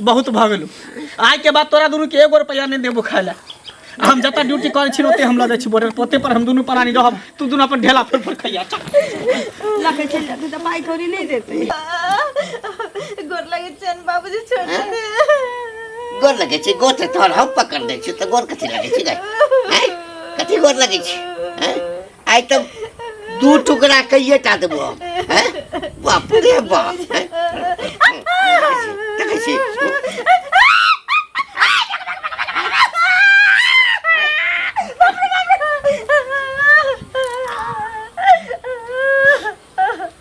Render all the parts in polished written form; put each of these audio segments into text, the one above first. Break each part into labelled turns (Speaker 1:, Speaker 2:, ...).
Speaker 1: बहुत भऽ गेलौ। आइ के बाद तोरा दुनू के एगो रुपैआ नहि देबो खाय लए। हम जतऽ ड्यूटी करै छी ओते हम लऽ जाइ छी बॉर्डर पर, ओते पर हम दुनू प्राणी रहब, तू दुनू अपन ढेला फोड़ फोड़ खइया। चल
Speaker 2: लके चलि जेतै तऽ पाइ कौड़ी नहि देतै।
Speaker 3: गोर लगै छनि बाबूजी, छोड़ दे।
Speaker 4: गोर लगै छै? गोर तऽ तोहर हम पकड़ दै छी तऽ गोर कथी लगै छै गै? आँय, कथी गोर लगै छै? आँय, आइ तऽ दू टुकड़ा कहिए टा देबो हम। आँय, बाप रे बाप। आँय, देखै छी।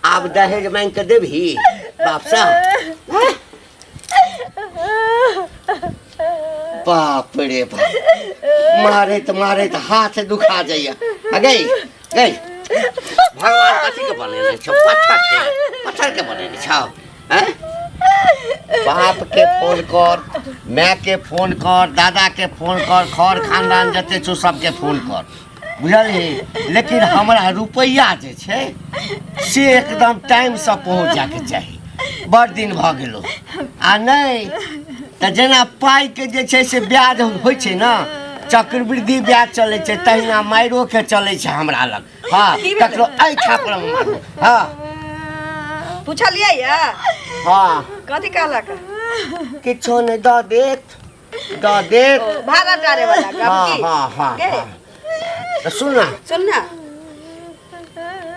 Speaker 4: आब दहेज मांगि कऽ देबही बापसँ? बाप रे बाप, मारैत मारैत हाथ दुखा जाइया। आ गई गई, भगवान कथी के बनेने छौ? पत्थर के, पत्थर के बनेने छौ? हैं? बाप के फोन कर, माय के फोन कर, दादा के फोन कर, खर खानदान जते छौ सबके फोन कर, बुझलही? लेकिन हमरा रुपैआ जे छै से एकदम टाइमसँ पहुँच जायके चाही। बड़ दिन भऽ गेलो। आ नहि तऽ जेना पाइके जे छै से ब्याज होइ छै ने, चक्रवृद्धि ब्याज चलै छै, तहिना मारिओके चलै छै हमरा लग। हँ, ककरो एहि छापर मारू। हँ,
Speaker 2: पुछलियै या?
Speaker 4: हँ।
Speaker 2: कथी कहलक?
Speaker 4: किछो नहि, दऽ देत, दऽ देत।
Speaker 2: ओ, भाड़ा टारे वाला गप?
Speaker 4: हँ।
Speaker 2: की?
Speaker 4: हँ हँ।
Speaker 2: के?
Speaker 4: हँ, तऽ सुन ना।
Speaker 2: सुन ना,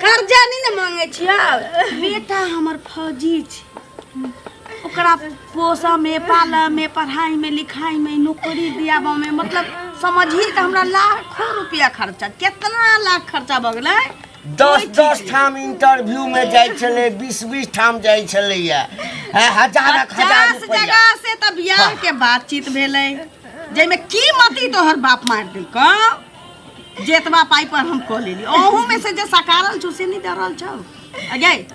Speaker 2: कर्जा नहीं ने मांगे छियै। बेटा हमर फौजी छै, ओकरा पोसऽ में, पालऽ में, पढ़ाई में, लिखाई में, नौकरी दियाबऽ में, मतलब समझही तऽ हमरा लाखों रुपया खर्चा, केतना लाख खर्चा भऽ गेलै।
Speaker 4: 10 10 ठाम इंटरव्यू में जाइ छलै, 20 20 ठाम जाइ छलैया, हजारक हजार
Speaker 2: 50
Speaker 4: रुपैआ
Speaker 2: जगह से तऽ बियाह के बातचीत भेलै, जाहिमे की मती तोहर बाप मारि देलकौ, जेतबा पाइ पर हम कऽ लेली, ओहू में से जे सकारल छौ से नहि दऽ रहल छौ। अजय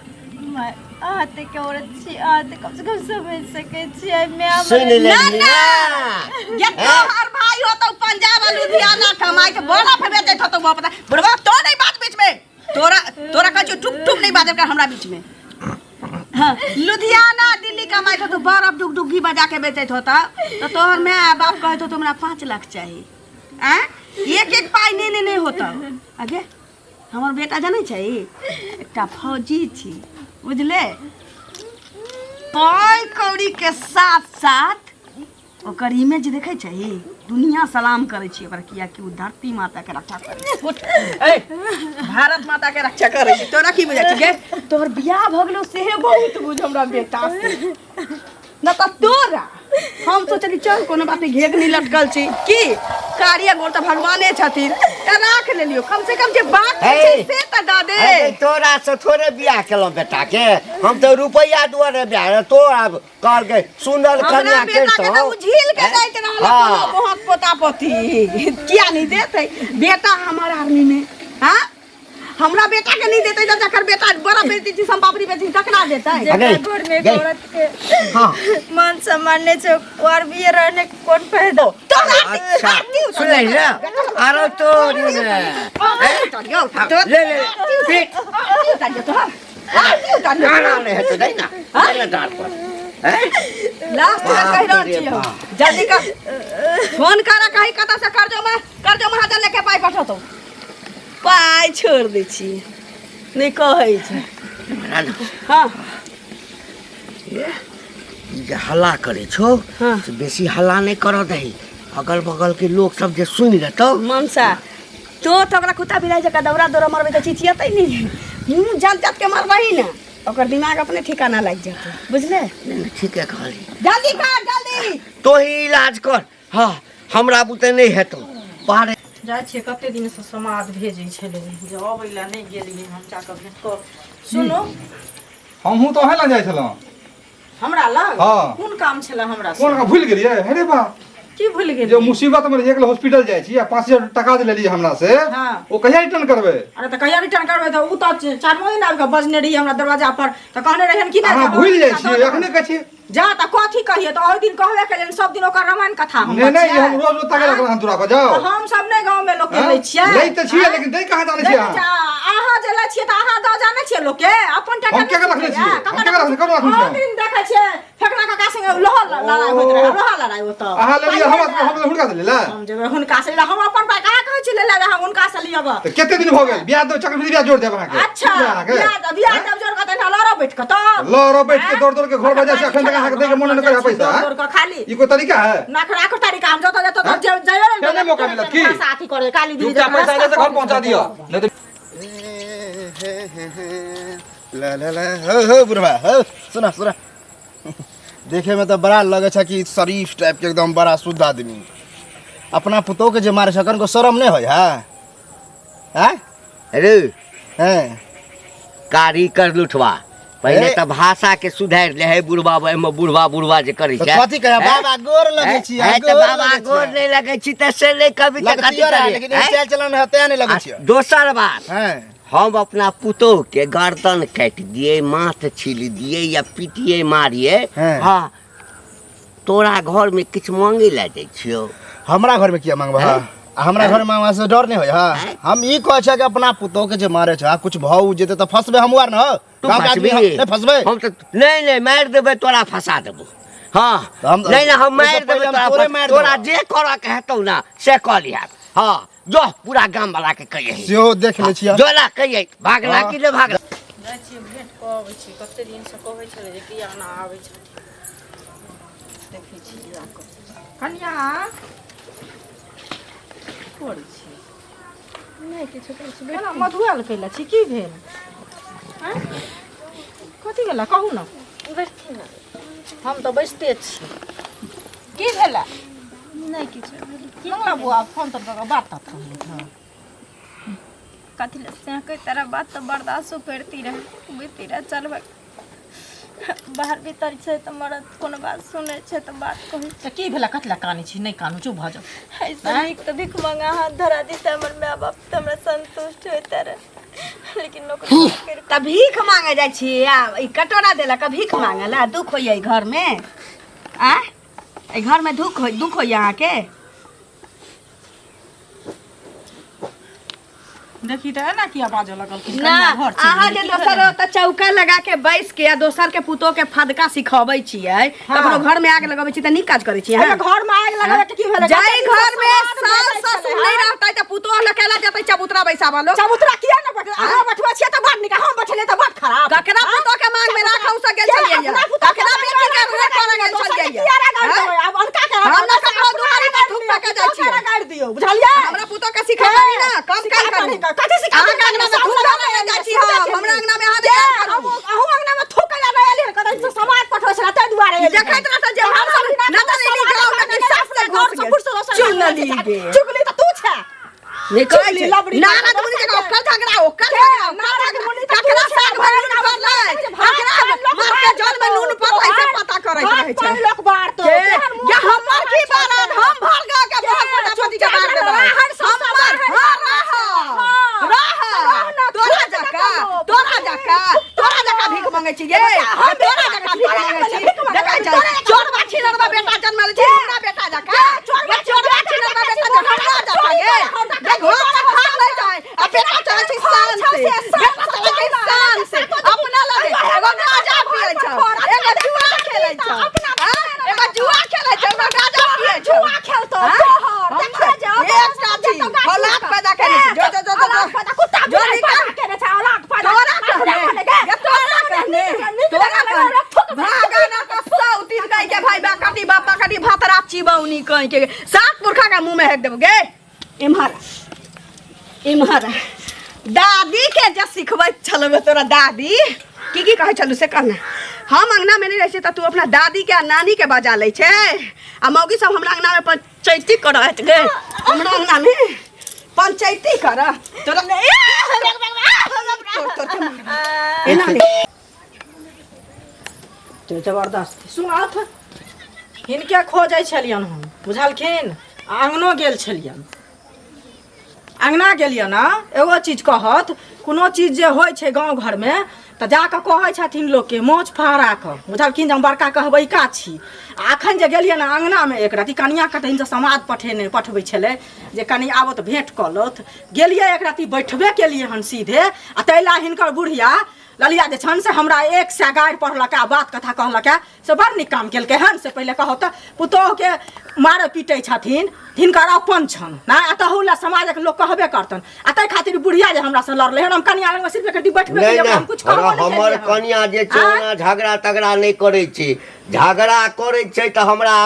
Speaker 3: माय, अहाँ तऽ के औरत छी, अहाँ तऽ कम से कम समझ सकै छियै माय।
Speaker 4: सुनि
Speaker 2: ना
Speaker 4: लेलही?
Speaker 2: ना।
Speaker 4: ना।
Speaker 2: ये तोहर भाई हो तो पंजाब आ लुधियाना कमाई के बड़ा पे बेचैत होतो। पता बुढ़वा तो नहीं बात बीच में, तोरा तोरा कहै छियौ, टुक टुक नहीं बाजल कर हमरा बीच में। हाँ, लुधियाना दिल्ली कमाइत होतो, बर्फ डुगडुगी बजा के बेचैत होता, तो तोहर माय बाप कहैत होतो हमरा 5 लाख चाही। आँय, एक एक पाइ नहि नहि नहि होता। आगे हमर बेटा जानै छै, एकटा फौजी छी, बुझले? पाइ कौड़ी के साथ साथ ओकर इमेज देखै छै, दुनिया सलाम करै छै ओकरा, कियाकि ओ धरती माता के रक्षा करै छै। उठ, ए, भारत माता के रक्षा करै छै। तोरा की बुझाइ छै गे? तोहर बियाह भऽ गेलौ सेहे बहुत बुझ हमरा बेटा से न तऽ तोरा हम सोचली चल कोनो बात नहीं, घेघ नहीं लटकल छी की कार्य गोर तऽ भगवाने छथिन, तऽ राख लेलियो। कम से कम जे बात छै
Speaker 4: हे।
Speaker 2: से तऽ दऽ दे।
Speaker 4: अरे तोरा से थोड़े बियाह केलहुँ बेटा के, हम तऽ रुपैआ दुआरे बियाह। तोरा कहलकै सुनल
Speaker 2: हमरा
Speaker 4: कन्या
Speaker 2: बेटा के तऽ
Speaker 4: करितहुँ।
Speaker 2: उझिल के दैत रहल।
Speaker 4: हाँ।
Speaker 2: कोनो बहुत पोता पोती किया नहीं देते? बेटा हमर आर्मी में। हाँ, हमरा बेटा के नहीं देते तऽ जकर बेटा बड़ा बेटी छी, पापड़ी बेटी, तकरा देते?
Speaker 4: अरे,
Speaker 3: घर में
Speaker 4: गई।
Speaker 3: औरत के
Speaker 4: हाँ
Speaker 3: मान सम्मान नहीं छै, और भी रहने के कोन फायदा?
Speaker 2: तोरा
Speaker 4: अच्छा, सुन ले ना, आरो तो ने ले ले पीट। ना ना, नहीं हेतै, नहीं ना, नहीं ना, डाँट पर हैं?
Speaker 2: लास्ट में कहि रहल
Speaker 4: बाप रे
Speaker 2: छियौ,
Speaker 4: बाप।
Speaker 2: जल्दी कर, फोन कर, कही कतऽ से कर्जो में कर्जो महाजन लेके पाइ पठौतौ। पाइ छोड़ दै छी, नहि कहै छै।
Speaker 4: ना, ना।
Speaker 2: हँ।
Speaker 4: ई जे हल्ला करै छौ से बेसी हल्ला नहि करऽ दही, अगल बगल के लोग सब जे सुनि लेतौ।
Speaker 2: मनसा तो तऽ ओकरा कुत्ता बिलाइ जकाँ दौड़ा दौड़ा मारबै तऽ चिचियतै नहि। मुँह जात जात के मारबही ने, ओकर दिमाग अपने ठिकाना लागि जेतै, बुझले?
Speaker 4: नहि नहि, ठीके कहली।
Speaker 2: जल्दी कर, जल्दी।
Speaker 4: तोही इलाज कर। हँ, हमरा बुते नहि हेतौ बाहर।
Speaker 5: जाइ छियै, कते दिनसँ समाद भेजै छलै जे अबै लए, नहि गेलियै हम। जाकऽ भेंट कर। सुनू।
Speaker 6: हमहूँ तऽ अहें लग जाइ छलहुँ।
Speaker 5: हमरा लग?
Speaker 6: हँ।
Speaker 5: कोन काम छलै हमरा से?
Speaker 6: कोन काम भूलि गेलियै? हे रे बा।
Speaker 5: की भूलि
Speaker 6: जे
Speaker 5: गेलियै?
Speaker 6: मुसीबत मे रहियै, हॉस्पिटल जाइ छी आ 5000 टाका जे लेलियै हमरा से, ओ कहिया रिटर्न करबै?
Speaker 5: अरे तऽ कहिया रिटर्न करबै तऽ ओ तऽ चारिमो दिन आबि कऽ बजने रहियै हमरा दरवाजा पर, तऽ कहने रहियन कि नहि
Speaker 6: अहाँ
Speaker 5: जे
Speaker 6: भूलि जाइ
Speaker 5: हमरा
Speaker 6: छियै।
Speaker 5: दऽ
Speaker 6: एखने कहै छियै।
Speaker 5: जा तऽ कथी कहिए तऽ ओहि दिन कहबे केलियनि सब दिन ओकर रामायण कथा हम
Speaker 6: नहीं नहीं
Speaker 5: छियै।
Speaker 6: हम रोज रोज ताके रखल हन दूरा पर जाओ
Speaker 5: तऽ हम सब नहि गाँव में लोक के
Speaker 6: हाँ?
Speaker 5: लै छियै
Speaker 6: लै तऽ छियै लेकिन दै कहाँ जानै छियै
Speaker 5: दै
Speaker 6: अहाँ?
Speaker 5: अहाँ जे लै छियै तऽ अहाँ दऽ जानै छियै लोक के अपन टका
Speaker 6: हम केकर रखने छियै? हम केकर रखने- ककरो रखने छियै?
Speaker 5: ओहि दिन देखै छियै फेकना काका संगे लोहा लड़ाई होइत रहै लोहा लड़ाई ओतऽ
Speaker 6: अहाँ लेलियै हमरा हम हुनका से लेला
Speaker 5: हम जेबै हुनका से हम अपन पाइ कहाँ कहै छी लेला हम हुनका से लिअब
Speaker 6: तऽ कते दिन भऽ गेल बियाह दो चक्रवृद्धि बियाह जोड़ देब अहाँके
Speaker 5: अच्छा
Speaker 6: अहाँके
Speaker 5: बियाह बियाह देब जोड़ कऽ तहन लड़ो बैठ कऽ तब
Speaker 6: लड़ो बैठ के दौड़ दौड़ के घर बजा छै अखन तक अहाँके दै के मन नहि करे पैसा
Speaker 5: दौड़ दौड़ कऽ खाली
Speaker 6: ई कोई तरीका है
Speaker 5: नखरा के तरीका हम जतऽ जतऽ
Speaker 6: हाँ?
Speaker 5: जइयो
Speaker 6: फेर नहि मौका मिलत की?
Speaker 5: अथी करे काली दीदी
Speaker 6: चुपचाप पैसा एने से घर पहुंचा दिअ नहीं तो
Speaker 7: ला ला ला हो हो बुढ़वा हो सुना सुना देखे में तो बड़ा लगे छै कि शरीफ टाइप के एकदम बड़ा शुद्ध आदमी अपना पुतोह के जे मारे छै को शर्म नहीं होय है हैं
Speaker 4: अरे
Speaker 7: हैं
Speaker 4: कारी कर लुठवा पहिले
Speaker 7: ए।
Speaker 4: तऽ भाषा के सुधारि ले है बुढ़वा एहिमे बुढ़वा बुढ़वा जे करै
Speaker 7: तऽ
Speaker 4: छै
Speaker 7: कथी कहै बाबा गोर लगै छी
Speaker 4: है तऽ बाबा गोर नहि लगै छी तऽ से नहि कभी तऽ कथी
Speaker 7: लगतियो रहे
Speaker 4: करी
Speaker 7: लेकिन
Speaker 4: हैं?
Speaker 7: स्टाइल चलन है तें नहीं लगै
Speaker 4: आ
Speaker 7: छी
Speaker 4: दोसर बात
Speaker 7: हैं
Speaker 4: हम अपना पुतोह के गर्दन काटि दिए माथ छील दिए या पीटिए मारिए
Speaker 7: हैं।
Speaker 4: हाँ तोरा घर में किछु मांगे लए जाइ छियौ
Speaker 7: हमरा घर में किया मांगबा आ हमरा घर में मांगबा से डर नहीं होय हाँ हम ई कहै छै कि अपना पुतोह के जे मारे छै आ कुछ भाव जेतै तऽ फंसबे हम आर न हो
Speaker 4: तू
Speaker 7: गाँव के आदमी हम
Speaker 4: फंसबी
Speaker 7: नहीं फंसबे
Speaker 4: हम तऽ नहि नहि मारि देबै तोरा फंसा देबो हाँ
Speaker 7: तऽ हम-
Speaker 4: नहि नहि हम
Speaker 7: ओहिसँ
Speaker 4: मारि देबै
Speaker 7: पहिले हम
Speaker 4: तोरा
Speaker 7: तोरे
Speaker 4: फंस-
Speaker 7: मारि
Speaker 4: तोरा
Speaker 7: देबो।
Speaker 4: जे करऽ के हेतौ ना से कऽ लिहऽ हाँ जो पूरा गाम वाला के कहिए
Speaker 7: सेहो देख लै छियै
Speaker 4: जो ला कहिए भागला
Speaker 7: हाँ।
Speaker 4: कि नहि भागला
Speaker 5: जाइ छियै भेंट कऽ अबै छी कते दिनसँ कहै छलै जे किया ना आबै छथिन देखै छी जा कऽ कनिया की करै छी
Speaker 3: नहि किछु करै छी
Speaker 5: केना मधुआल कैला छी की भेल आँय? कथी भेला कहू ने
Speaker 3: बैठथिन ने
Speaker 5: हम तऽ बैसते छी की भेला
Speaker 3: नहि किछु भेल
Speaker 5: मंगला बुआ फोन तर कऽ कऽ बात तात कहलथि हँ
Speaker 3: कथी लए सेहकै तरह बात तऽ बर्दाश्तो करती रहे बुझती रहे चल भाग बाहर भीतर छै तऽ मरद कोनो बात सुनै छै तऽ बात कहै
Speaker 5: तऽ की भेला कथी लए कानै छी नहि कानू चुप भऽ जाउ
Speaker 3: एहिसँ नीक तऽ भीख मंगा हाथ धरा दितै हमर माय बाप तऽ हमरा संतुष्ट होइते रहे लेकिन नौकरी करि
Speaker 2: तऽ भीख मांगे जाइ छी आ ई कटोरा देलक भीख मांगे ला दुख होइया ई घरमे आ एहि घरमे दुख होइ दुख होइया अहाँके
Speaker 5: देखी तऽ एना किया बाजऽ लगलखिन
Speaker 2: ना
Speaker 5: कनिया घर चलि
Speaker 2: अहाँ
Speaker 5: गेलै,
Speaker 2: जे
Speaker 5: की
Speaker 2: दोसर
Speaker 5: भेलै?
Speaker 2: ओतऽ चौका लगा के बैस के आ दोसर के पुतोह के फदका सिखबै छियै ककरो घर में आग लगबै छी तऽ नीक काज करै छियै
Speaker 5: एहिमे
Speaker 2: अहाँ?
Speaker 5: घर में आगि लगबै के की भेलै
Speaker 2: जाहि घर में
Speaker 5: समाज
Speaker 2: सास ससुर नहि रहतै तऽ पुतोह लऽ केला जेतै चबूतरा बैसाबऽ लोक
Speaker 5: चबूतरा किया ने बैठल अहाँ बैठबै छियै तऽ बड़ नीक हम बैठलियै तऽ बड़ खराब
Speaker 2: ककरा पुतोह के मांग में राख हम गेल छलियै
Speaker 5: अपना पुतोह के
Speaker 2: ककरा
Speaker 5: मांग
Speaker 2: बेटी के
Speaker 5: में
Speaker 2: रुए
Speaker 5: राख
Speaker 2: करे गेल
Speaker 5: दोसर के
Speaker 2: छलियै
Speaker 5: किया रगड़
Speaker 2: हैं?
Speaker 5: देबै? आब अनका के
Speaker 2: हम
Speaker 5: रगड़
Speaker 2: ना ककरो दुआरी पर थूक पका जाइ
Speaker 5: दोसर
Speaker 2: छियै
Speaker 5: रगड़ दियौ बुझलियै
Speaker 2: हमरा पुतोह के सिखेबै ना कम काज करू
Speaker 5: कथी सिखा
Speaker 2: अहाँके अंगना में थूक लगा जाइ छी हम हमरा अंगना में अहाँ नहि आयल करू
Speaker 5: अहूँ अंगना में थूक लगा नहि एलियै कतऽ से समाज पठबै छलै ताहि दुआरे एलियै
Speaker 2: देखैत रहतै जे हम सब नजर एली गाँव में कि साफ से घुस गेल चुनली गे
Speaker 5: चुगली तऽ तू छै
Speaker 2: निकल
Speaker 5: चुगली, लबड़ी,
Speaker 2: नारद मुनि जकाँ ओकर झगड़ा ओकर झगड़ा
Speaker 5: नारद
Speaker 2: ओकर
Speaker 5: मुनि
Speaker 2: झगड़ा
Speaker 5: तऽ
Speaker 2: ककरा
Speaker 5: तू छै,
Speaker 2: साग भरि नून पड़लै ककरा मार के जल में नून पड़लै से पता करैत रहै छै
Speaker 5: लोक बारतो
Speaker 2: के ये हमर की बारत हम भर गाँव के बहुत प्रजापति के बार देबै हमर हाँ रह रह तोरा जका तोरा जका तोरा जका भीख मंगै छी ये तोरा जका भीख मंगै छी देखै छै चोरबा छिनरबा बेटा जन्मल छी हमरा बेटा जका ये चोरबा छिनरबा बेटा जका हमरा जका ये ये घर से खा ले जाए आ बेटा चलै छै शान से बेटा चलै छै शान से अपना लगे एगो गाजा पियै छौ एगो जुआ खेलै छौ हाँ? एगो जुआ खेलै छौ एगो गाजा पियै छौ
Speaker 5: जुआ खेलतौ
Speaker 2: हाँ?
Speaker 5: तोहर देखै जाओ
Speaker 2: एक साथी औलाद पैदा केने छै जो जो जो जो
Speaker 5: पैदा कुत्ता
Speaker 2: जो
Speaker 5: बिलाइ
Speaker 2: निकल
Speaker 5: पैदा केने छै औलाद पैदा
Speaker 2: तोरा कहने ये तोरा कहने तोरा कहने भागा ना तो सौ तीन कह के भाई बा कटी बापा कटी भातरा चिबौनी कह के सात पुरखा के मुंह में हेक देबो गे इम्हर इम्हर दादी के जे सिखबै छलबै तोरा दादी की की कहै छलू से कहना हम अंगना में नहीं रहै छियै तऽ तू अपना दादी के आ नानी के बजा लै छै आ मौगी सब हमरा अंगना में पंचैती करत गे हमरा अंगना में पंचैती कर तोरा तोर तोर के मारबो। एना नहि
Speaker 5: तो जबरदस्त सुनत हिनके खोजै छलियनि हम बुझलखिन आ अङ्गनो गेल छलियनि अङ्गना गेलियनि ने एगो चीज कहत
Speaker 2: कोनो चीज जे होइ छै गाँव घरमे तऽ जाकऽ कहै छथिन लोकके मोछ फहरा कऽ बुझलखिन जे हम बड़का कहबैका छी आ अखन जे गेलियै ने अङ्गनामे एक रति कनिआँके तऽ हिनका समाद पठेने पठबै छलै जे कनि आबो तऽ भेँट कऽ लौथ गेलियै एक रति बैठबे केलियै हन सीधे आ ताहि लए हिनकर बुढ़िया ललिया जे छनि से हमरा 100 गारि पढ़लक आ बात कथा कहलक से बड़ नीक काम केलकै हन से पहिले कहू तऽ पुतोहुके मारै पीटै छथिन हिनकर अपन छनि नहि आ तहू लए समाजक लोक कहबे करतनि आ ताहि खातिर बुढ़िया जे हमरासँ लड़लै हन हम कनिया लगमे सिर्फ एक बैठबे
Speaker 4: नहि
Speaker 2: केलियै
Speaker 4: नहि
Speaker 2: हम किछु कहबो नहि
Speaker 4: हमर
Speaker 2: केलियै हन।
Speaker 4: कनिया जे छै
Speaker 2: आँय?
Speaker 4: ओना झगड़ा तगड़ा नहि करै छै झगड़ा करै छै तऽ हमरा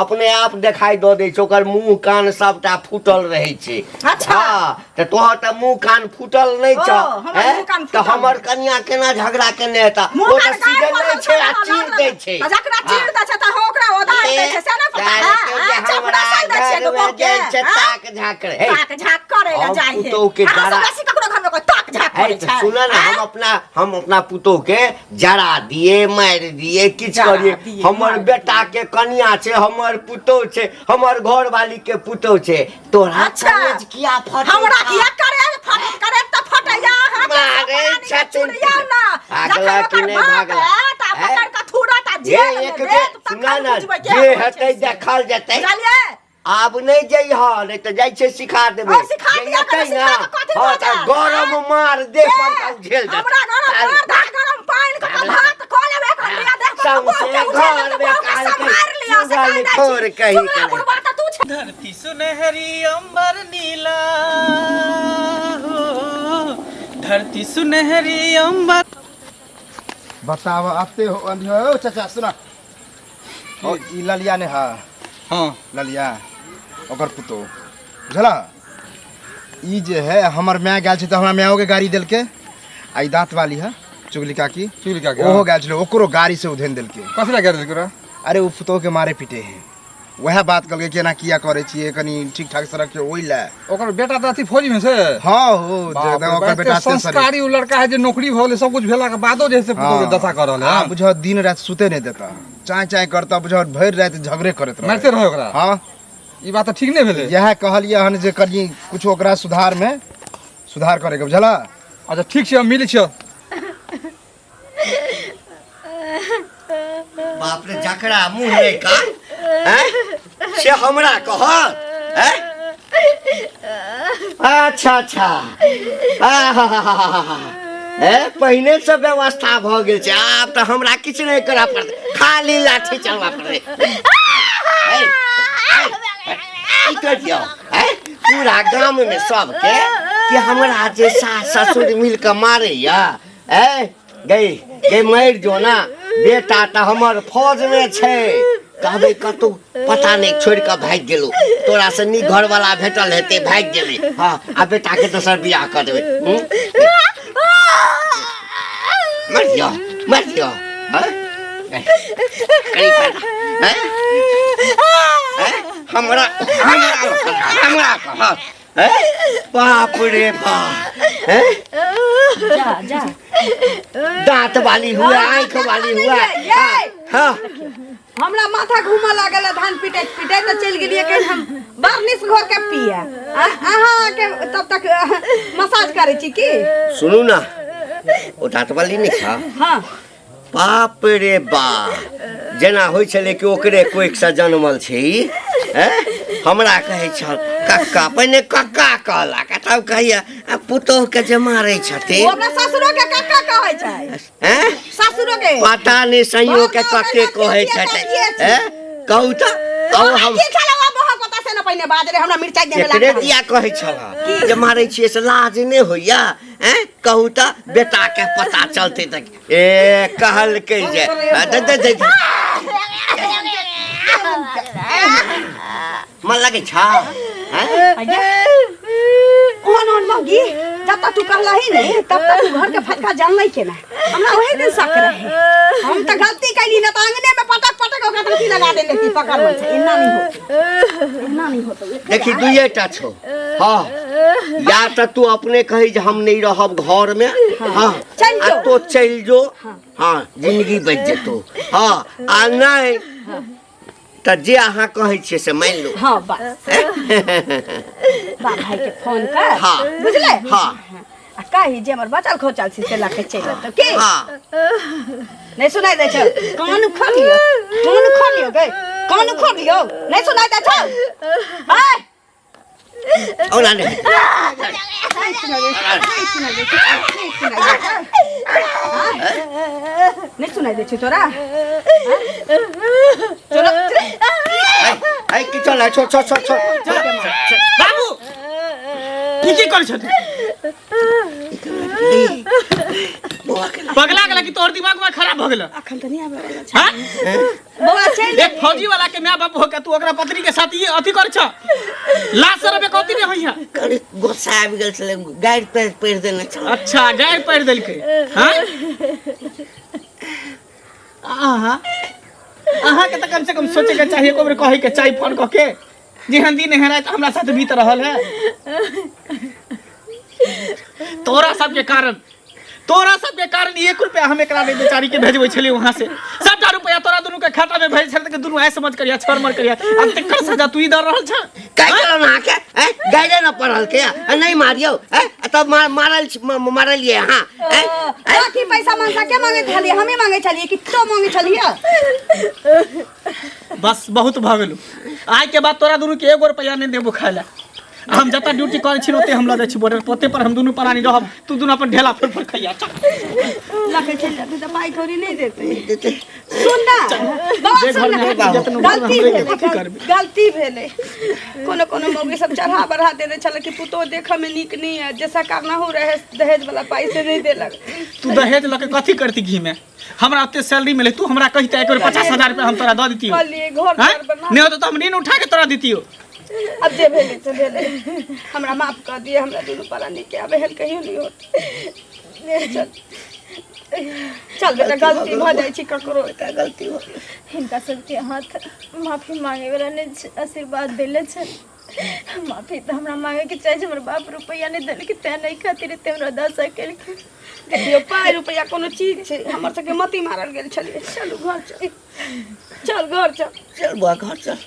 Speaker 4: अपने आप देखाई दऽ दै छै ओकर मुंह कान सबटा फूटल रहै छै
Speaker 2: अच्छा।
Speaker 4: हाँ तऽ तोहर तऽ मुंह कान फूटल नहि
Speaker 2: ओ,
Speaker 4: छौ
Speaker 2: हमर
Speaker 4: हैं?
Speaker 2: मुंह कान
Speaker 4: तऽ
Speaker 2: फूटल
Speaker 4: हमर कनिया केना झगड़ा केने हेता
Speaker 2: मुँह
Speaker 4: ओ तऽ
Speaker 2: कान गारि
Speaker 4: सीधे
Speaker 2: पढ़ल
Speaker 4: नहि छै आ
Speaker 2: छलै,
Speaker 4: चीर
Speaker 2: लड़ल
Speaker 4: दै छै
Speaker 2: आ जकरा चीर दै छै तऽ ओकरा ओदार दै छै से नहि पता है
Speaker 4: जे
Speaker 2: आ
Speaker 4: हमरा
Speaker 2: चपड़ा सन दै छै
Speaker 4: घरमे
Speaker 2: एगो
Speaker 4: जे
Speaker 2: के
Speaker 4: छै
Speaker 2: आँ?
Speaker 4: ताक झाँक हे
Speaker 2: ताक झाँक करै लए
Speaker 4: हम
Speaker 2: जाइ है
Speaker 4: पुतोहु के
Speaker 2: अहाँ सब
Speaker 4: जरा-
Speaker 2: बेसी ककरो घरमे कोइ ताक झाँक
Speaker 4: है
Speaker 2: करै
Speaker 4: तऽ
Speaker 2: छै
Speaker 4: सुन ने
Speaker 2: आँ?
Speaker 4: हम अपना पुतोह के जरा दिए मारि दिए किछु
Speaker 2: जरा
Speaker 4: करिए
Speaker 2: दिए,
Speaker 4: हमर
Speaker 2: मारि
Speaker 4: बेटा के कनिया छै हमर पुतोह छै हमर घरवाली के पुतोह छै तोरा
Speaker 2: अच्छा।
Speaker 4: कलेज किया फटै
Speaker 2: हमरा
Speaker 4: छौ?
Speaker 2: किया करे फटत करे तऽ फटैया अहाँ के
Speaker 4: मारै
Speaker 2: सब
Speaker 4: छथिन।
Speaker 2: चुड़िया ना
Speaker 4: भागला
Speaker 2: जखन
Speaker 4: कि
Speaker 2: ओकर
Speaker 4: नहि
Speaker 2: बाप
Speaker 4: भागला?
Speaker 2: आयत आ
Speaker 4: हैं?
Speaker 2: पकड़ कऽ थुरत आ
Speaker 4: हे
Speaker 2: जेल में
Speaker 4: एक बेर
Speaker 2: देत
Speaker 4: सुना
Speaker 2: तखन
Speaker 4: ने
Speaker 2: बुझबै के
Speaker 4: जे
Speaker 2: होइ छै
Speaker 4: हेतै
Speaker 2: से।
Speaker 4: देखल जेतै
Speaker 2: बुझलियै
Speaker 4: आब नहि जइह नहि तऽ जाइ छै सिखा देबै
Speaker 2: और सिखा
Speaker 4: जे
Speaker 2: दिअ
Speaker 4: एतै
Speaker 2: कने,
Speaker 4: ने
Speaker 2: सिखा कऽ कथी
Speaker 4: हँ
Speaker 2: भऽ
Speaker 4: तऽ
Speaker 2: जायत,
Speaker 4: गरम
Speaker 2: आँय?
Speaker 4: मार दे पर तऽ झेल जेतै
Speaker 2: हमरा गरम मार धा गरम पानि कऽ कऽ भात कऽ लेब एक हंडिया देह पर
Speaker 4: सौंसे
Speaker 2: बौह के उठा लेब तऽ
Speaker 4: घरमे
Speaker 2: बौह के
Speaker 4: काल के
Speaker 2: सम्हारि लिअ से कहि दै
Speaker 4: चुगलखोर
Speaker 2: छी
Speaker 4: कही
Speaker 2: चुगला
Speaker 4: के
Speaker 2: बुढ़बा तऽ तू छै
Speaker 1: धरती सुनहरी अंबर नीला हो धरती सुनहरी अंबर
Speaker 7: बताब आते हो ओ चाचा सुना ओ ई ललिया ने हा
Speaker 6: हाँ
Speaker 7: ललिया ओकर पुतोह बुझला ई जे है हमर माय गेल छै तऽ हमरा मायो के गाड़ी देलकै आ ई दाँत वाली है चुगली काकी
Speaker 6: चुगली काकी,
Speaker 7: ओहो
Speaker 6: हाँ।
Speaker 7: गेल छलै ओकरो गाड़ी से उधेन देलकै
Speaker 6: कथी लए गाड़ी देलकै ओकरा?
Speaker 7: अरे ओ पुतोह के मारे पीटे है वएह बात कहलकै कि एना किया करै छियै कनि ठीक ठाक से रखियौ ओहि लए
Speaker 6: ओकर बेटा तऽ अथी फौजी में छै
Speaker 7: हाँ हो
Speaker 6: बाप रे,
Speaker 7: ओकर
Speaker 6: बाप,
Speaker 7: बेटा
Speaker 6: एते संस्कारी उ लड़का है जे नौकरी भऽ गेलै सब कुछ भेला के बादो जे है से पुतोह के दशा कऽ रहल है
Speaker 7: हाँ बुझो दिन राति सुते नहीं देता चाय चाय करता बुझो भरि राति झगड़े करैत रहै
Speaker 6: मारिते रहै ओकरा
Speaker 7: हाँ
Speaker 6: ई बात तऽ ठीक नहि भेलै
Speaker 7: इएह कहलियै हन जे कनि कुछ ओकरा सुधार में सुधार करे के बुझला
Speaker 6: अच्छा ठीक छै हम मिलै छियौ
Speaker 4: बाप रे जकरा मुँह नहि कान हैं से हमरा कहत हैं अच्छा अच्छा आहाहाहा। ए पहिने से व्यवस्था भऽ गेल छै आब तऽ हमरा किछु नहि करऽ पड़तै खाली लाठी चलबऽ पड़तै ए, ए, ई करियौ हैं पूरा गाममे सबके कि हमरा जे सास ससुर मिल कऽ मारैया ए गई गई मरि जो ना बेटा तऽ हमर फौजमे छै कहबै कतौ पता नहि छोड़ि कऽ भागि गेलौ तोरा से नीक घरवाला भेटल हेतै भागि गेलै हँ आ बेटाके दोसर बियाह कऽ देबै हूँ? मरि जो मरि जो हँ? कनि हैं? हैं? हमरा हमरा हमरा कहत हैं? बाप रे बाप हैं?
Speaker 2: जा जा
Speaker 4: दांत वाली हुआ आँख वाली हुआ
Speaker 2: ये
Speaker 4: हाँ
Speaker 2: हमरा माथा घूमऽ लागल है धान पिटैत पिटैत तऽ चलि गेलियै कहीं हम बार्निश घोर के पिए अहाँ के तब तक मसाज करै छी की
Speaker 4: सुनू ना ओ दांत वाली नहीं खा
Speaker 2: हाँ
Speaker 4: बाप रे बा जेना होइ छलै कि ओकरे कोखिसँ जनमल छै ई हैं? हमरा कहै छल कक्का पहिने कक्का कहलक आ तब कहैया आ पुतोहके जे मारै छथिन
Speaker 2: ओ अपना ससुरो के कक्का कहै छै
Speaker 4: हैं?
Speaker 2: ससुरो के
Speaker 4: पता नहि संयो के कक्के कहै छथिन हैं? कहू तऽ कहू हम
Speaker 2: की छलै ओ बहुत पता से न पहिने बाज रे हमरा मिरचाई देबे
Speaker 4: एकरे
Speaker 2: लागल
Speaker 4: दिया कहै छल जे मारै छियै से लाज नहि होइया हैं? कहू तऽ बेटाके पता चलतै तऽ ए कहलकै जे आ, दे दे दे दे। मन लगै छ हैं?
Speaker 2: ओहन ओहन मौगी जब तक तू कहलही नहीं तब तक तू घर के फटका जानलै केना हमरा ओही दिन शक रहे हम तऽ गलती कैली ना तऽ अंगने में पटक पटक ओकरा धोती लगा देने थी पकड़ छै एना नहीं होतो एना नहीं होतो
Speaker 4: देखी दुइए टा छौ हाँ या तऽ तू अपने कही जे हम नहीं रहब घर में हाँ
Speaker 2: चलि
Speaker 4: आ
Speaker 2: जो।
Speaker 4: तो चलि जो हाँ जिंदगी बचि जेतौ हाँ आ नहीं तऽ जे अहाँ कहै छियै से मानि लू
Speaker 2: हाँ बस बाप भाई के फोन कर
Speaker 4: हाँ।
Speaker 2: बुझले
Speaker 4: हाँ।
Speaker 2: आ कही जे हमर बचल खोचल छी से लके चलि एतौ की?
Speaker 4: हाँ।
Speaker 2: नहीं सुनाई दै छौ? कान उखड़ लियो, कान उखड़ लियो गे, कान उखड़ लियो। नहीं सुनाई दै छौ? हाय
Speaker 4: ओना नहि।
Speaker 2: नहीं सुनाई दै छौ, नहीं सुनाई दै छौ, नहीं सुनाई दै छौ। नहीं सुनाई दै छौ तोरा? चलो।
Speaker 4: ऐ की चल, छोड़ छोड़ छोड़ छोड़।
Speaker 1: बाबू, की की करै छथि? पगला गेला कि तोहर दिमाग में खराब भ गेल?
Speaker 2: अखन तऽ नहि आबै वाला छै।
Speaker 1: हाँ?
Speaker 2: बौआ चलि।
Speaker 1: एक फौजी वाला के my बाप होके तू ओकरा पत्नी के साथ ये अथी कर छ? लाज शरम कथी नहीं होई है?
Speaker 4: कनि गुस्सा आबि गेल छलै, गारि पढ़ि पढ़ि देने छल।
Speaker 1: अच्छा, गारि पढ़ि देलकै। हाँ, आहा, अहाँके तऽ कम से कम सोचे के चाहिए, एको बेर कहै के चाही फोन कऽ के, जेहन दिन एहन राति हमरा साथ बीत रहल है। तोरा सबके कारण, तोरा सबके कारण एक रुपया हम एकरा नहि बेचारी के भेजबै छलियै। वहाँ से सबटा रुपया तोरा दुनू के खाता में भेज छल के दुनू ऐ समझ करिया छर मर करिया। अब तेकर सजा तू ही दऽ रहल छ।
Speaker 4: काहे केलहुँ अहाँके? ऐं, गाइरे न पढ़ल के आ नहि मारियौ? ऐं, आ तब मारल मारलियै अहाँ? ऐं?
Speaker 2: बाकी पैसा मनसा के मांगे छलियै? हमे मांगे छलियै कि तो मांगे छलियै?
Speaker 1: बस, बहुत भऽ गेलौ। आइ के बाद तोरा दुनू के एगो रुपया नहि देबो खाय लए। हम जतऽ ड्यूटी करै छी ओते हम लऽ जाइ छी बॉर्डर पर, ओते पर हम दुनू प्राणी रहब। तू दुनू अपन ढेला फोड़ फोड़ खैया, चल।
Speaker 2: लके चलि जेतै तऽ पाइ कौड़ी नहि देतै।
Speaker 4: देतै।
Speaker 2: सुन ना बाबा,
Speaker 1: जे
Speaker 2: सुन
Speaker 1: घरमे
Speaker 2: ना।
Speaker 1: हेतै, जतनो घरमे
Speaker 2: गलती
Speaker 1: हम रहिके
Speaker 2: भेलै।
Speaker 1: कथी करबै?
Speaker 2: गलती भेलै। कोनो कोनो मौगी सब चढ़ा बढ़ा देने छलै कि पुतोह देखऽ मे नीक नहि है, जैसा करना हो रहे दहेज वाला पाइ से नहि देलक।
Speaker 1: तू दहेज लऽ के कथी करती घी में? हमरा ओते सैलरी मिले, तू हमरा कहिते एक बेर, 50,000 रुपया हम तोरा दऽ दितियौ।
Speaker 2: कहलियै घर
Speaker 1: हैं?
Speaker 2: द्वार बना।
Speaker 1: नहि होतौ तऽ हम ऋण उठा के तोरा दितियौ।
Speaker 2: अब जे भेलै से भेलै, हमरा माफ कऽ दिअ। हमरा दुनू प्राणी के आब एहन कहियो नहि होत। चल चल बेटा, गलती भऽ जाइ छै ककरो।
Speaker 4: बेटा, गलती हो गेल।
Speaker 3: हिनका सबके हाथ माफी मांगे वाला नहि छै, आशीर्वाद देले छै। माफी तऽ हमरा मांगे के चाही। हमर बाप रुपैआ नहि देलकै, तें नहि खातिर एते हमरा दशा केलखिन।
Speaker 2: देखियौ, पाइ रुपैआ कोनो चीज छै? हमर सबके मति मारल गेल छलियै। चलू घर, चल चल घर चल।
Speaker 4: चल बुआ, घर चल।